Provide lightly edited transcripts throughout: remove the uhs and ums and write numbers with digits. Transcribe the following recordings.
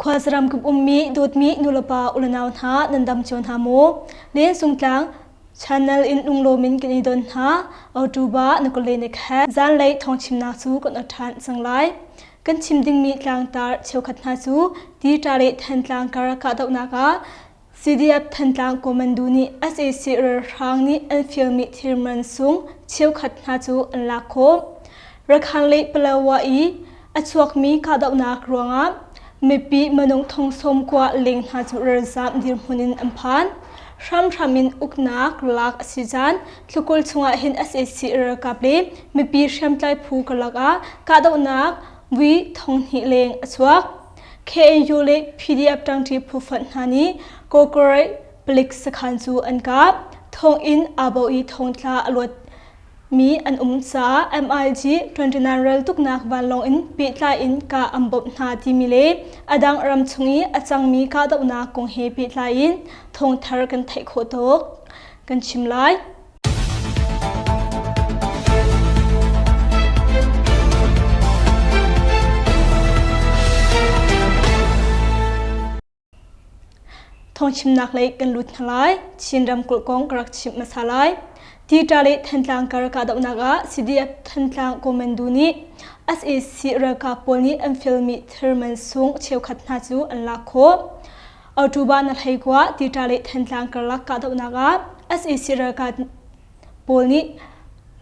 Khuasaram kip ummi dawtmi nulepa ulenau hna nan dam cio hna maw? Len Sungtlang channel in lunglawm in kan i don hna. October na kule ne khe zanlei thawngchimnak cu kan ot ṭhan cang lai. Kan chim dingmi tlangtar cheukhat hna cu Tita le Thantlang kar kahdohnak ah CDF Thantlang Commando nih sac ralhrang nih an fialmi thilman sung cheukhat hna cu an lak khawh. Rakhan le Palawa i a chuakmi kahdohnak ruangah mipi minung thong sawm kua leng hna cu ralzam dirhmun in an phan. Hramhram in uknak lak a si caan thlukul chungah hin sac ralkap le mipi hriamtlai phu karlak ah kahdohnak vui thong hnih leng a chuak. KNU le PDF ṭangṭi phu fonh hna nih Kawkarai palik sakhan cu an kah. Thonginn aa bo i thongtla a luat mi an um caah MIG 29 raltuknak vanlawng in pehtlai in kah an bawmh hna timi le a dang ramchung i a cangmi kahdohnak kong he pehtlai in thawngthar kan theih khawh tuk. Kan chim lai. Thawngchimnak lei kan lut hna lai. Chin ramkulh kong ka rak chimh hmasa lai. Tita le Thantlang kar kahdohnak ah CDF Thantlang Commando nih sac ralkap pawl nih an fialmi thilman sung cheukhat hna cu an lak khawh. October na hleikua Tita le Thantlang karlak kahdohnak ah sac ralkap pawl nih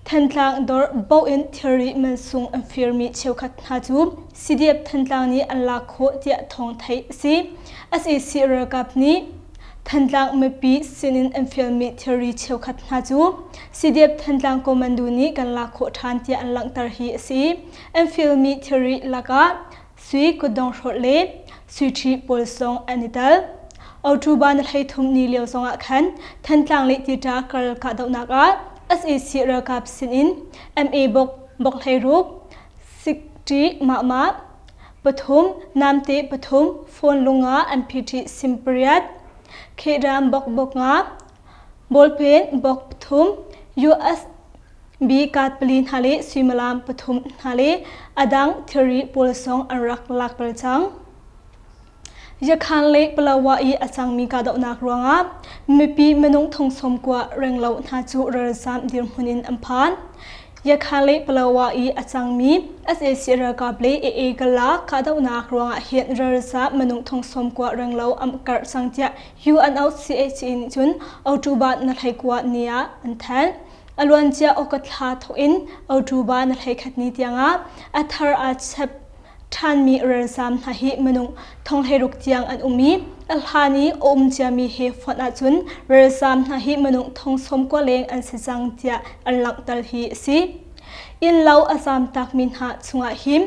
Thantlang dawr bo in thilri mansung an firmi cheukhat hna cu CDF Thantlang nih an lak khawh tiah thawng theih a si. Sac ralkap nih Thantlang mipi sinin an fialmi thilri cheukhat hna cu CDF Thantlang Commando nih kan lak khawh ṭhan tiah an langhter hi a si. An fialmi thilri lakah sui kutdong hrawlh le sui ṭhi pawl zong an i tel. October na 13 ni lio zongah khan Thantlang le Tita kar kahdohnak ah sac ralkap sinin MA bok bok hleiruk sikṭi mahmah pathum namte pathum phone lunga MPT sim pariat Khehram bok bok nga ballpen bok pathum US B card pali hna le suimilam pathum hna le a dang thilri pawl zong an rak lak bal cang. Yakhan le Palawa i a cangmi kahdohnak ruangah mipi minung thong sawm kua renglo hna cu ralzam dirhmun in an phan. Yakhan le Palawa i a cangmi sac ralkap le AA Kala kahdohnak ruangah hin ralzam minung thong sawm kua renglo an karh cang tiah UNOCHA nih cun October na hleikua ni ah an thanh. A luancia August thla thawk in October na hleikhat ni tiangah a thar aa chep ṭhanmi ralzaam hna hi minung thonghleiruk tiang an um i a hlan i a um ciami he fonh ahcun ralzaam hna hi minung thong sawmkua leng an si cang tiah an langhter hi a si. Innlo a zaamtakmi hna chungah hin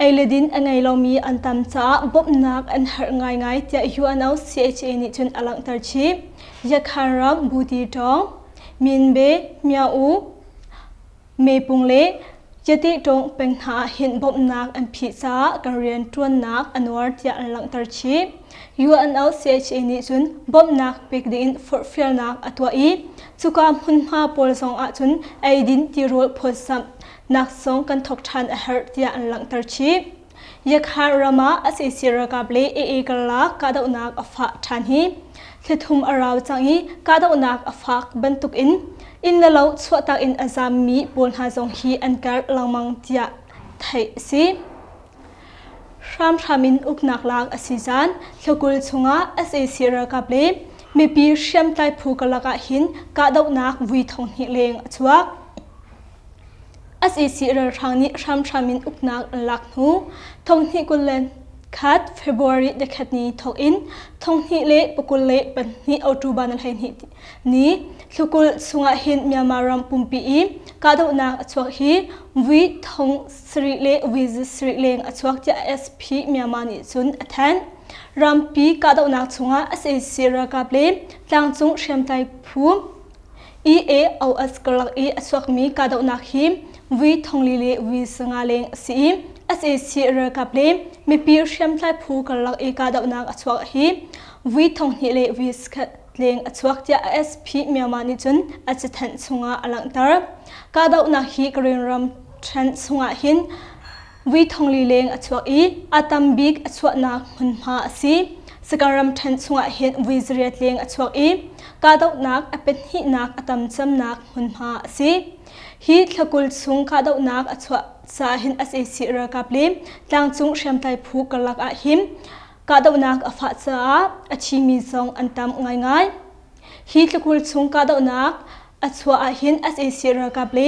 ei le din a ngei lomi an tam caah bawmhnak an herh ngaingai tiah UNOCHA nih cun a langhter chih. Yakhan ram Buti Tawng, Minbe, Mya-U, Mepung le Yateh-tawng peng hna ah hin bawmhnak an phih caah kan rianṭuannak a nuar tiah an langhter chih. UNOCHA nih cun bawmhnak pek dingin forhfialnak a tuah i cuka hmunhma pawl zong ahcun eidin tirawl phawtzamhnak zong kan thawk ṭhan a herh tiah an langhter chih. Yakhan ram ah sac ralkap le AA karlak kahdohnak a fah ṭhan hi thlithum a rau cang i kahdohnak a fak bantukin inn le lo chuahtak in a zammi pawl hna zong hi an karh lengmang tiah theih a si. Hramhram in uknak lak a si caan thlakul chungah sac ralkap le mipi hriamtlai phu karlak ah hin kahdohnak vui thong hnih leng a chuak. Sac ralhrang nih hramhram in uknak an lak hnu thonghnih 21 February nikhat ni thawk in thonghnih le pakul le pahnih October na 12 ni thlukul chungah hin Myanmar ram pumpi i kahdohnak a chuak hi vui thong sarih le vui sarih leng a chuak tiah SP Myanmar nih cun a thanh. Rampi kahdohnak chungah sac ralkap le tlangcung hriamtlai phu EAOS karlak i a chuakmi kahdohnak hi vui thongli le vui sanga leng a si i sac ralkap le mipi hriamtlai phu karlak i kahdohnak a chuak hi vui thonghnih le vui sakhat leng a chuak tiah ASP Myanmar nih cun a cathanh chungah a langhter. Kahdohnak hi Karen ram ṭhen chungah hin. Vui thongli leng a chuak i a tam bik a chuahnak hmunhma a si. Sagaing ramṭhen chungah hin vui zariat leng a chuak i kahdohnak a pahnihnak a tam cemnak hmunhma a si. Hi thla 20 chung kahdohnak a chuah caah hin sac ralkap le tlangcung hriamtlai phu karlak ah hin kahdohnak a fah caah a thimi zong an tam ngaingai. Hi tlakhul chung kahdohnak a chuah ahhin sac ralkap le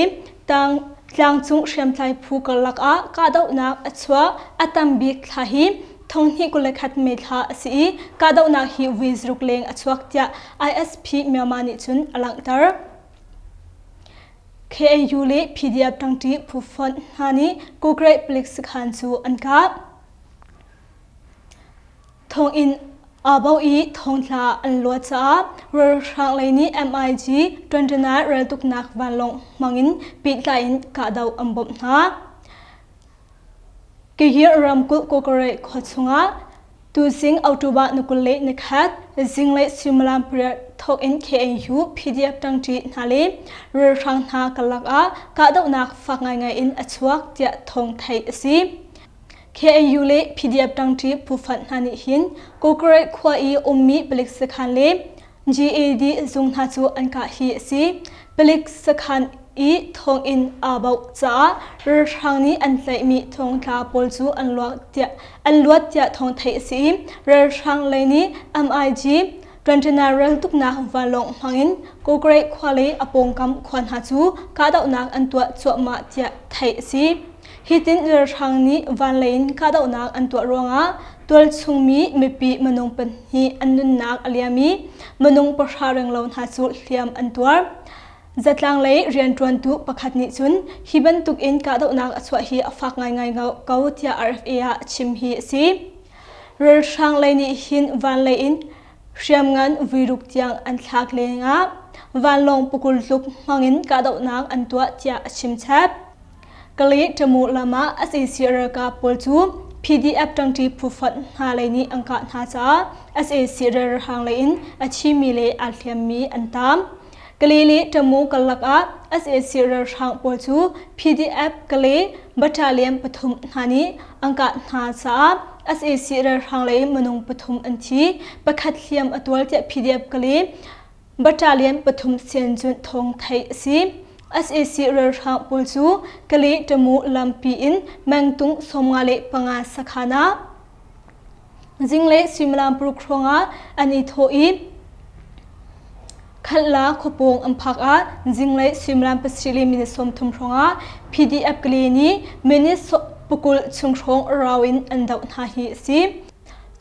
tlangcung hriamtlai phu karlak ah kahdohnak a chuah a tam bik thla hi thonghnih 21 May thla a si i kahdohnak hi vui zaruk leng a chuak tiah ISP Myanmar nih cun a langhter. KNU le PDF ṭangṭi phu fonh hna nih Kawkreih palik sakhan cu an kah. Thonginn aa boh i thongtla an luat caah ralhrang lei nih MiG 29 raltuknak vanlawng hmangin pehtlai in kahdoh an bawmh hna. Kihir ramkulh Kawkare khua chungah tuzing October ni 21 zinglei suimilam pariat thawk in KNU PDF ṭangṭi hna le ralhrang hna karlak ah kahdohnak fak ngaingai in a chuak tiah thawng theih a si. KNU le PDF ṭangṭi phufanh hna nih hin Kawkare khua i ummi palik sakhan le GAD zung hna cu an kah hi a si. Palik sakhan i thonginn aa bauh caah ralhrang nih an tlaihmi thongtla pawl cu an luat tiah thawng theih a si i ralhrang lei nih MiG 29 raltuknak vanlawng hmangin Kawkreih khua le a pawngkam khua hna cu kahdohnak an tuah cuahmah tiah theih a si. Hitin ralhrang nih vanlei in kahdohnak an tuah ruangah tualchungmi mipi minung pahnih an nunnak a liam i minung pahra renglo hna cu hliam an tuar. Zatlang lei rianṭuantu pakhat nih cun hi bantuk in kahdohnak a chuah hi a fak ngaingai ko tiah RFA ah a chim hi a si. Ralhrang lei nih hin vanlei in hriamngan vuiruk tiang an thlak lengah vanlawng pakul tluk hmangin kahdohnak an tuah tiah a chim chap. Kale Tamu lam ah sac ralkap pawl cu PDF ṭangṭi phu fonh hna lei nih an kah hna caah sac ralhrang lei in a thimi le aa hliammi an tam. Kale le Tamu karlak ah sac ralhrang pawl cu PDF Kale battalion pathum hna nih an kah hna caah sac ralhrang lei minung pathum an thi, pakhat hliam a tuar tiah PDF Kale Battalion pathum sianzunh thawng theih a si. Sac ralhrang pawl cu Kale Tamu lampi in mengtung 55 sakhan ah zinglei suimilam paruk hrawngah an i thawh i Khanla khuapawng an phak ah zinglei suimilam pasarih le minute 30 hrawngah PDF Kale nih minute pakul chung hrawng rau in an doh hna hi a si.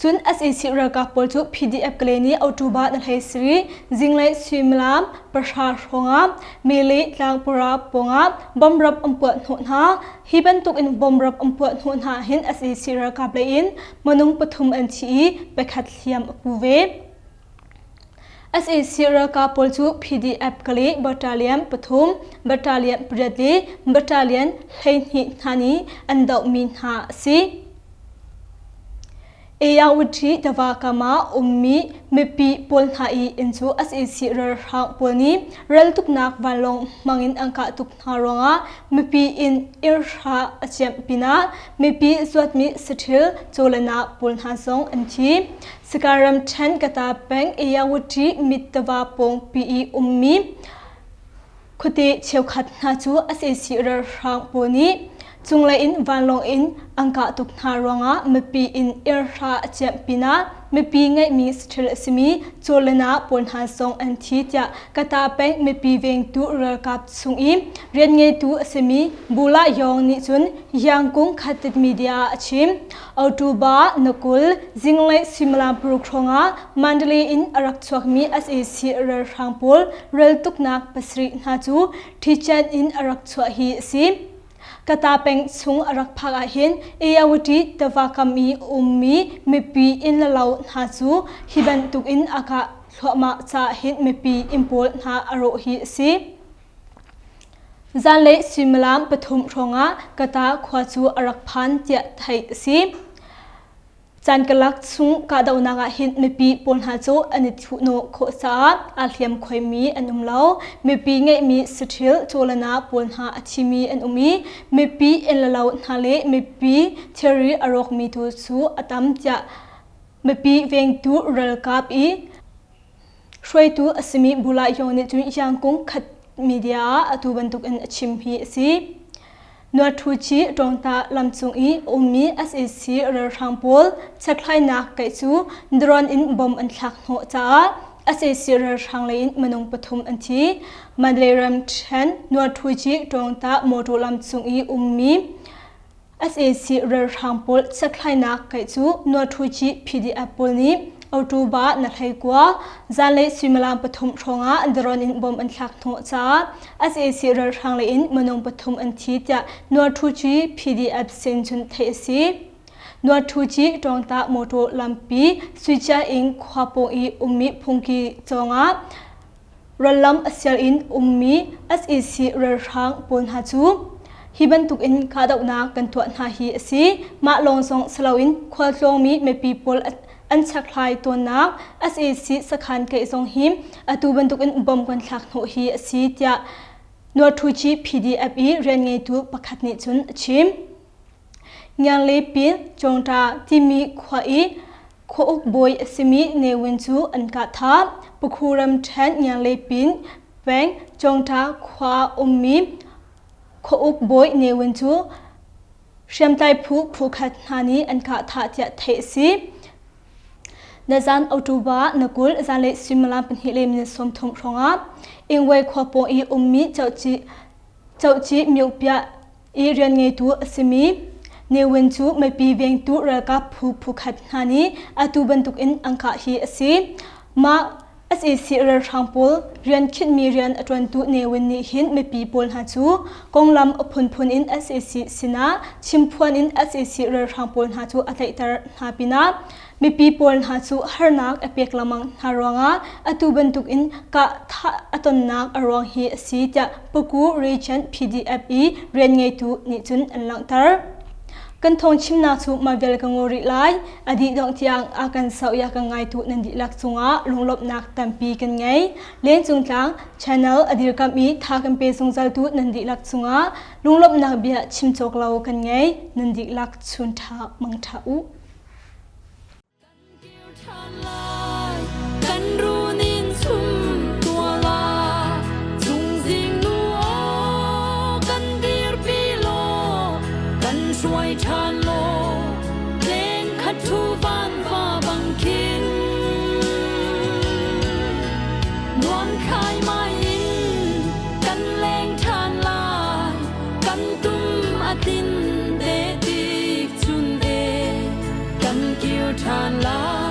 Cun sac ralkap pawl cu PDF Kale nih October na hlei sarih zinglei suimilam pahra hrawngah Mele tlangpura pawngah bomb rap an puah hnawh hna. Hi bantuk in bomb rap an puah hnawh hna hin sac ralkap lei in minung pathum an thi i pakhat hliam a pu ve. Sac ralkap pawl cu PDF Kale battalion pathum, battalion pariat le battalion 12 hna nih an dohmi hna a si. Ayawati tiva kam ah ummi mipi pawl hna i inn cu sac ralhrang pawl nih raltuknak vanlawng hmangin an kah tuk hna ruangah mipi inn irhra a ciamh pinah mipi zuatmi saṭhil cawlana pawl hna zong an thi. Sagaing ramṭhen Kata peng Ayawati mit tiva pawngpi i ummi Khuate cheukhat hna cu sac ralhrang pawl nih cunglei in vanlawng in an kah tuk hna ruangah mipi inn irhra a ciamh pinah mipi ngeihmi saṭhil a simi Cawlena pawl hna zong an thi tiah Kata peng mipi vengtu ralkap chung i rian ngeitu a simi Bula Yawng nih cun Yangkung Khatit Media ah a chim. October na 20 zinglei suimilam paruk hrawngah Mandalay in a rak chuakmi sac ralhrang pawl raltuknak pasarih hna cu ṭhican in a rak chuah hi a si. Kata peng chung a rak phak ahhin Ayawati tiva kam i ummi mipi inn le lo hna cu hi bantukin a kah thluahmah caah hin mipi inn pawl hna a rawh hi a si. Zanlei suimilam pathum hrawngah Kata khua cu a rak phan tiah theih a si. Caan karlak chung kahdohnak ah hin mipi pawl hna cu an i thuhnawh khawh caah aa hliamkhuaimi an um lo. Mipi ngeihmi saṭhil chawlana pawl hna a thimi an um i mipi inn le lo hna le mipi thilri a rawkmi tu cu a tam tiah mipi vengtu ralkap i hruaitu a simi Bula Yong nih cun Yangkung khat media ah atu bantukin a chim hi a si. Nuathuci Ṭawngta lamcung i a ummi sac ralhrang pawl chekhlainak kaih cu drone in bomb an thlak hnawh caah sac ralhrang lei in minung pathum an thi. Mandalay ramṭhen Nuathuci Ṭawngta motor lamcung i ummi Sac ralhrang pawl chekhlainak kaih cu Nuathuci PDF pawl nih October na 19 zanlei suimilam pathum hrawngah drone in bomb an thlak hnawh caah sac ralhrang lei in minung pathum an thi tiah Nuathuci PDF sin cun theih a si. Nuathuci Ṭawngtah motor lampi Suicia ing khua pawng i ummi phungki cawngah rallam a sial in ummi sac ralhrang pawl hna cu hi bantuk in kahdohnak kan tuah hna hi a si. Mah lawng zong si loin khualtlawngmi mipi pawl an chekhlai tawnnak sac sakhan keih zong hi atu bantukin bom kan thlak hnawh hi a si tiah Nuathuci PDF i rianngeitu pakhat nih cun a chim. Ngiangle pin Cawngṭa timi khua i khuauk bawi a simi Ne Win cu an kah thah. Pakhu ramṭhen Ngiangle pin peng Cawngṭa khua ummi khuauk bawi Ne Win cu Hriamtlai phu phukhat hna nih an kah thah tiah theih a si. Nazan October na 20 zanlei suimilam pahnih le minute 30 hrawngah Ingway khua pawng i ummi Cohci Myopia i rian ngeitu a simi Ne Win cu mipi vengtu ralkap phu phukhat hna nih atu bantukin an kah hi a si. Mah Sac ralhrang pawl rian khinhmi rian a ṭuantu Ne Win nih hin mipi pawl hna cu konglam a phunphun in sac sinah chimphuan in sac ralhrang pawl hna cu a tlaihter hna pinah mipi pawl hna cu harnak a pek lengmang hna ruangah atu bantukin kah thah a tonnak a ruang hi a si tiah Paku Region PDF i rian ngeitu nih cun an langhter. Kan thawng chimnak cu mah vial ka ngaw rih lai. A dih dongh tiang a kan sauh ya kan ngaitu nan dihlak cungah lunglawmhnak tampi kan ngei. Lengcung tlang channel a dirkamh i tha kan pe zungzaltu nan dihlak cungah lunglawmhnak bia chim cawk lo kan ngei. Nan dihlak chun ṭha mang ṭha u. Kan runin chum tuala chungzing nu aw kan dirpi law kan hruai ṭhan law leng khat thu van va bang khin nuam khai mai in kan leng ṭhan lai kan tum a tin te tik chun e kan kir ṭhan lai.